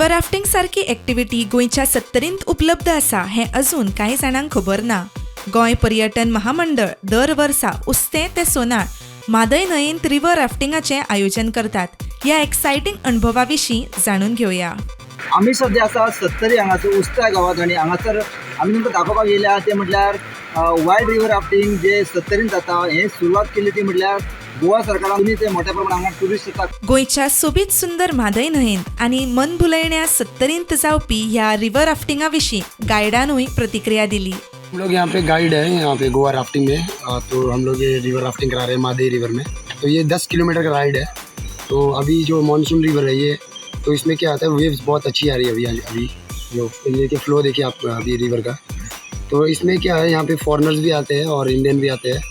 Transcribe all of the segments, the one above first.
River rafting सारकी activity गोंयच्या सत्तरींत उपलब्ध आसा हें अजून कांय जाणांक खबर ना. गोंय पर्यटन महामंडळ दर वर्सा उस्तें ते सोनाळ म्हादय न्हंयेंत रिव्हर राफ्टिंगाचें आयोजन करतात. ह्या एक्सायटींग अणभवा विशीं जाणून घेवया. आमी सद्या आसा सत्तरी हांगासर उस्त्या गांवांत आनी हांगासर आमी तुमकां दाखोवपाक येयल्या तें म्हटल्यार वायल्ड रिवर राफ्टिंग जे सत्तरीन जाता. हें सुरवात केली ती म्हटल्यार गोवा सरकारान. ते मोठ्या प्रमाणात हांगा ट्युरिस्ट येतात. गोंयच्या सोबीत सुंदर म्हादय न्हंयेंत आनी मनभुलयण्या सत्तरींत जावपी ह्या रिव्हर राफ्टिंगा विशीं गायडानूय प्रतिक्रिया दिली. हम लोग यहाँ पे गाइड है यहाँ पे गोवा राफ्टिंग में. तो हम लोग ये रिवर राफ्टिंग करा रहे हैं मादई रिवर में. तो ये 10 किलोमीटर का राइड है. तो अभी जो मानसून रिवर है ये, तो इसमें क्या आता है, वेव्स बहुत अच्छी आ रही है अभी. अभी जो ये कि फ्लो देखिए आप अभी रिवर का. तो इसमें क्या है, यहाँ पे फॉरेनर्स भी आते हैं और इंडियन भी आते हैं.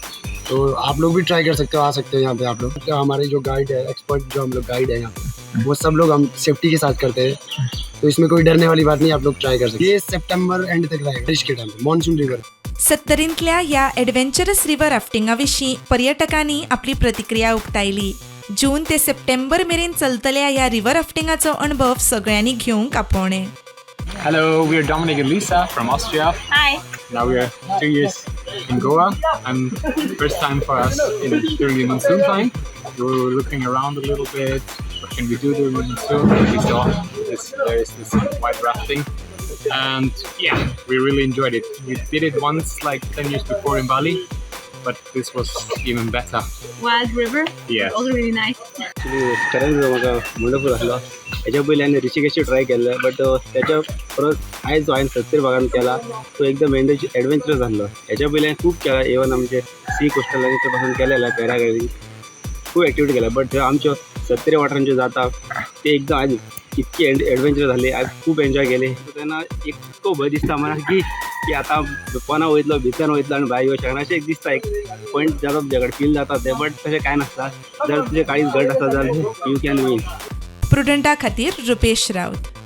तो आप लोग भी ट्राई कर सकते हो, आ सकते हो यहाँ पे आप लोग. तो हमारे जो गाइड है, एक्सपर्ट जो हम लोग गाइड है यहाँ पे, वो सब लोग हम सेफ्टी के साथ करते हैं. तो इसमें कोई डरने वाली बात नहीं, आप लोग ट्राई कर सकते हैं. ये सितंबर एंड तक रहेगा, बारिश के टाइम पे, मानसून रिवर. सत्तरींतल्या ह्या एडवेंचरस रिव्हर राफ्टिंगा विशीं पर्यटकांनी आपली प्रतिक्रिया उक्तायली. जून ते सप्टेंबर मेरेन चलतल्या ह्या रिव्हर राफ्टिंगाचो अणभव सगळ्यांनी घेवंक आपोवणें. Hello, we are Dominic and Lisa from Austria. Hi. Now we are 2 years in Goa and first time for us in during the monsoon time. We were looking around a little bit. What can we do during the monsoon? We saw this, there is this white rafting, and yeah, we really enjoyed it. We did it once like 10 years before in Bali, but this was even better. Wild River. Also really nice. Actually खरेंच म्हाका wonderful आसलो. हेच्या पयलीं हांवें ऋषिकेशूय try केल्लें, but तेच्या परस आयज जो हांवें सत्तरी भागान केला तो एकदम एडवेंचरस आसलो. हेच्या पयलीं हांवें खूब केला, इवन आमचे सी कोस्टल पासून केलेला, पॅराग्लायडींग, खूब एक्टिविटी केल्या, बट आमच्यो सत्तरी वाठारांच्यो जाता ते एकदम आयज इतकी एडवेंचर जाली, आयज खूब एन्जॉय केली. तेन्ना इतको भंय दिसता मनाक की की आतां पोना वयतलो, भितर वयतलो आनी भायर येवंक शकना अशें एक दिसता. एक पॉयंट जाता तुज्या कडेन, फील जाता तें, बट तशें कांय नासता. जर तुजें काळीज घट आसा जाल्यार you can win. प्रुडंटा खातीर रुपेश राऊत.